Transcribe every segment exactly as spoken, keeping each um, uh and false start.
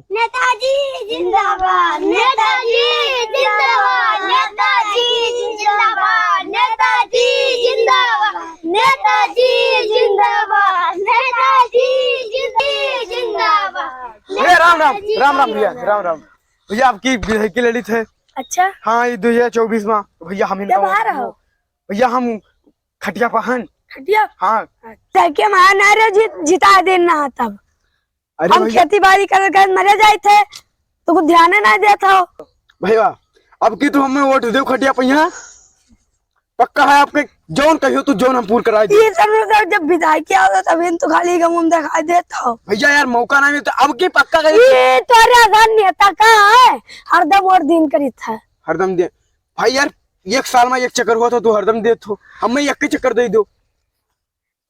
नेताजी जिंदाबाद, नेताजी जिंदाबाद, नेताजी जिंदाबाद, नेताजी जिंदाबाद, नेताजी जिंदाबाद, नेताजी जिंदाबाद। ए, राम राम, राम राम भैया, राम राम। भैया, आपकी विधायकी लड़ित है। अच्छा। हाँ, ये दो हजार चउबीस मा। भैया, हम इनका कब आ वोट रहा हो? भैया, हम खटिया पहन। खटिया? हाँ। तैके मार ना रहे, जित-, जिता देना तब। अरे हम भैया। खेती बाड़ी कर कर मरे जाइत है, तो कुछ ध्यान ना देत हो। भैया, अब की तू हमें वोट देव खटिया पहिया, पक्का है आपके, जौन कहियो तू, जौन हम पूर कराई दे। ये सब लोग जब विधायकी आओ तब इन तो खाली गम दिखाई देत हो। भैया यार, मौका ना मिलता, अब की पक्का करी। ये तोरे अगर नेता का है, हरदम और दिन करीत है। हरदम दिन। भाई यार, एक साल मा एक चक्कर हुआ था, तू हरदम देत हो, हमें एक ही चक्कर दे दो।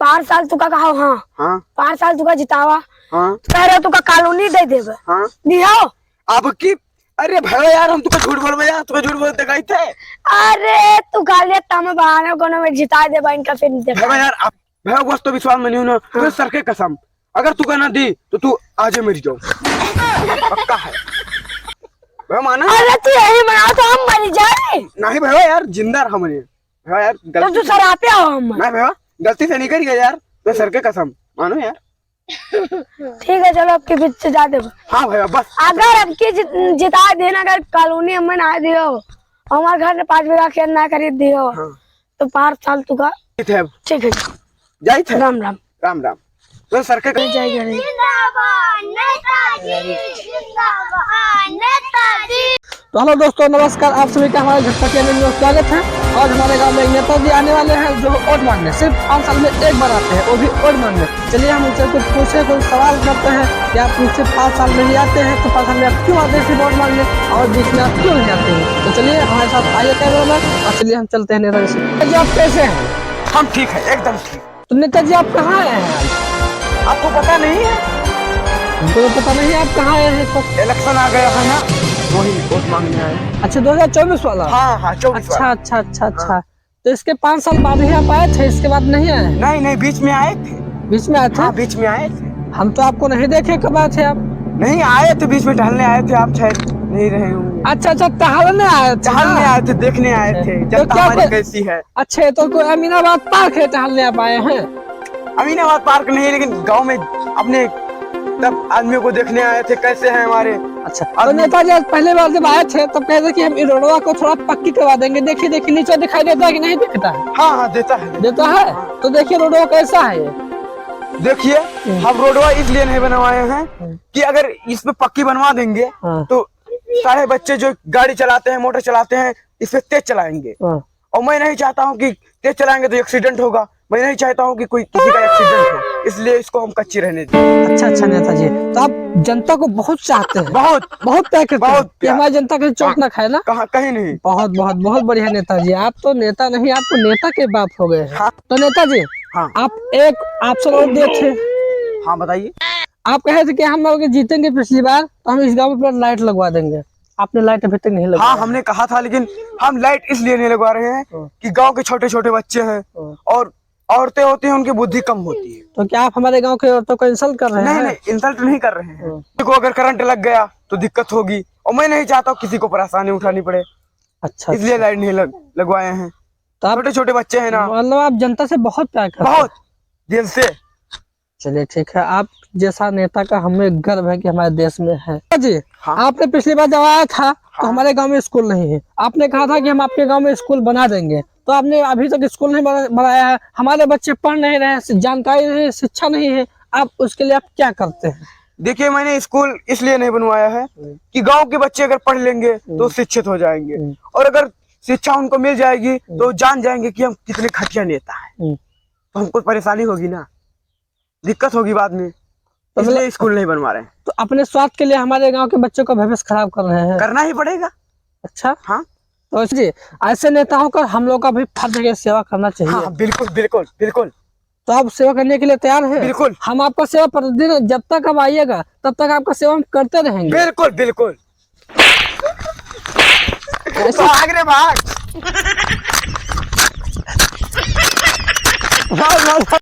पाँच साल तुका कहा, हाँ। हाँ। पाँच साल तुका जितावा। हाँ। कह रहे तुका कॉलोनी दे देबे। हाँ। दिहो। अब की, अरे भैया यार, हम तुका झूठ बोलबे यार, तुका झूठ बोलते कही थे। अरे तू काले तम बहाने कोनो में जिता देबा इनका, फिर देखा। भैया यार, अब भैया बस तो विश्वास में नहीं हूँ ना, हाँ। तो सर के कसम, अगर तुका ना दी तो तू आजे मर जाओ। पक्का है। भैया माना? अरे तू यही बनाओ तो हम मर जाए। नहीं भैया यार, जिंदा रहा मने। हाँ यार, तो गलती तू से सरापे हो हम। नहीं भैया, गलती से नहीं करिए यार, तो सर के कसम, मानो यार। ठीक है, चलो, अब के बीच से जा दे। हाँ भैया, बस। अगर अब की जित-, जिता देना, अगर कॉलोनी हमें ना दियो, हमारे घर में पाँच बीघा खेत ना खरीद दियो, हाँ। तो पाँच साल तुका। ठीक है। ठीक है। जाइत है। राम राम। राम राम। तो सर के कहीं जाएगा नहीं। जिंदाबाद, नेताजी जिंदाबाद, नेताजी। तो हेलो दोस्तों, नमस्कार, आप सभी का हमारे झटपटिया न्यूज में स्वागत है। आज हमारे गांव में एक नेताजी आने वाले हैं जो वोट मांगने, सिर्फ पाँच साल में एक बार आते हैं, वो भी वोट मांगने। चलिए हम उनसे कुछ पूछे, कुछ सवाल करते हैं कि आप पूछे पाँच साल में ही आते हैं तो पाँच साल में आप क्यों आते हैं सिर्फ वोट मांगने, और बीच में आप क्यों नहीं आते हैं? तो चलिए हमारे साथ आइए कैमरा मैन, और चलिए हम चलते हैं नेताजी से। जी, आप कैसे हैं? हम ठीक है, एकदम ठीक। तो नेताजी, आप कहाँ आए हैं आज? आपको पता नहीं है? हमको तो पता नहीं, आप कहाँ आए हैं तो? इलेक्शन आ गया है ना, वही वोट मांगने आए। अच्छा, दो हज़ार चउबीस वाला? हाँ, हाँ, चउबीस अच्छा, वाला। अच्छा, अच्छा, अच्छा। हाँ। तो इसके पाँच साल बाद ही आप आए थे, इसके बाद नहीं आए? नहीं, नहीं, बीच में आए थे। बीच में आए थे? हाँ, बीच में आए थे। हम तो आपको नहीं देखे, कब आए थे आप? नहीं, आए थे, बीच में टहलने आए थे, आप शायद नहीं रहे होंगे। अच्छा, अच्छा, टहलने आए थे टहलने ना? आए थे, देखने आए थे, तो जनता क्या हमारी कोई कैसी है। अच्छा, तो कोई अमीनाबाद पार्क है, टहलने आप आए हैं? अमीनाबाद पार्क नहीं, लेकिन गांव में अपने तब आदमियों को देखने आए थे, कैसे हैं हमारे अच्छा, तो आदमी। नेताजी आज पहली बार जब आए थे, तब कहे थे कि हम इ रोडवा को थोड़ा पक्की करवा देंगे। देखिए, देखिए, नीचे दिखाई देता है कि नहीं दिखता है? हाँ, हाँ, देता है। देता है? हाँ। तो देखिए, रोडवा कैसा है ये। देखिए, हम्म। हम रोडवा इसलिए नहीं बनवाए हैं हम्म। कि अगर इस पे पक्की बनवा देंगे, हाँ। तो सारे बच्चे जो गाड़ी चलाते हैं, मोटर चलाते हैं, इस पे तेज चलाएंगे। हाँ। और मैं नहीं चाहता हूँ कि तेज चलाएंगे तो एक्सीडेंट होगा, मैं नहीं चाहता हूँ कि कोई किसी का एक्सीडेंट हो, इसलिए इसको हम कच्ची रहने दें। अच्छा, अच्छा नेताजी, तो आप जनता को बहुत चाहते हैं। बहुत। बहुत प्यार करते हैं बहुत कि प्यार। हमारी जनता कहीं चोट ना खाए ना। कहाँ, कहीं नहीं। बहुत, बहुत, बहुत बढ़िया नेताजी, आप तो नेता नहीं, आप तो नेता के बाप हो गए हैं। हाँ। तो नेताजी, हाँ। आप एक ऑप्शन और दिए थे। हाँ, बताइए। आप कहे थे कि हम लोग जीतेंगे पिछली बार, तो हम इस गाँव में पूरा लाइट लगवा देंगे। आपने लाइट अभी तक नहीं लगवाया। हाँ, हमने कहा था, लेकिन हम लाइट इसलिए नहीं लगवा रहे हैं हाँ। कि गांव के छोटे-छोटे बच्चे हैं हाँ। और औरतें होती हैं, उनकी बुद्धि कम होती है। तो क्या आप हमारे गांव के औरतों को इंसल्ट कर रहे नहीं, हैं? नहीं, इंसल्ट नहीं कर रहे हैं। हाँ। देखो, अगर करंट लग गया तो दिक्कत होगी, और मैं नहीं चाहता हूँ किसी को परेशानी उठानी पड़े, अच्छा, इसलिए अच्छा। लाइट नहीं लग-, लगवाए हैं। तो आप छोटे-छोटे बच्चे हैं ना। मतलब, आप जनता से बहुत प्यार करते हैं। बहुत, दिल से। चलिए ठीक है, आप जैसा नेता का हमें गर्व है कि हमारे देश में है। जी, हाँ। आपने पिछली बार जब आया था, तो हाँ। हमारे गांव में स्कूल नहीं है। आपने कहा था कि हम आपके गांव में स्कूल बना देंगे, तो आपने अभी तक स्कूल नहीं बना-, बनाया है। हमारे बच्चे पढ़ नहीं रहे हैं, सि-, जानकारी नहीं है, शिक्षा नहीं है, आप उसके लिए आप क्या करते हैं? देखिए, मैंने स्कूल इसलिए नहीं बनवाया है हम्म। कि गांव के बच्चे अगर पढ़ लेंगे, तो हम्म। शिक्षित हो जाएंगे। हम्म। और अगर शिक्षा उनको मिल जाएगी, हम्म। तो जान जाएंगे कि हम कितने घटिया नेता हैं। हम्म। तो हमको परेशानी होगी ना। दिक्कत होगी बाद में, तो इसलिए मतलब स्कूल नहीं बनवा रहे हैं। तो अपने स्वार्थ के लिए हमारे गांव के बच्चों का भविष्य खराब कर रहे हैं। करना ही पड़ेगा। अच्छा। हाँ। तो जी, ऐसे नेताओं का हम लोग का भी फर्ज है, सेवा करना चाहिए। हाँ, बिल्कुल, बिल्कुल, बिल्कुल। तो आप सेवा करने के लिए तैयार हैं? बिल्कुल। हम आपका सेवा प्रतिदिन, जब तक आप आइएगा, तब तक आपका सेवा हम करते रहेंगे। बिल्कुल, बिल्कुल। ऐसे भाग रे, भाग। भाग, भाग, भाग।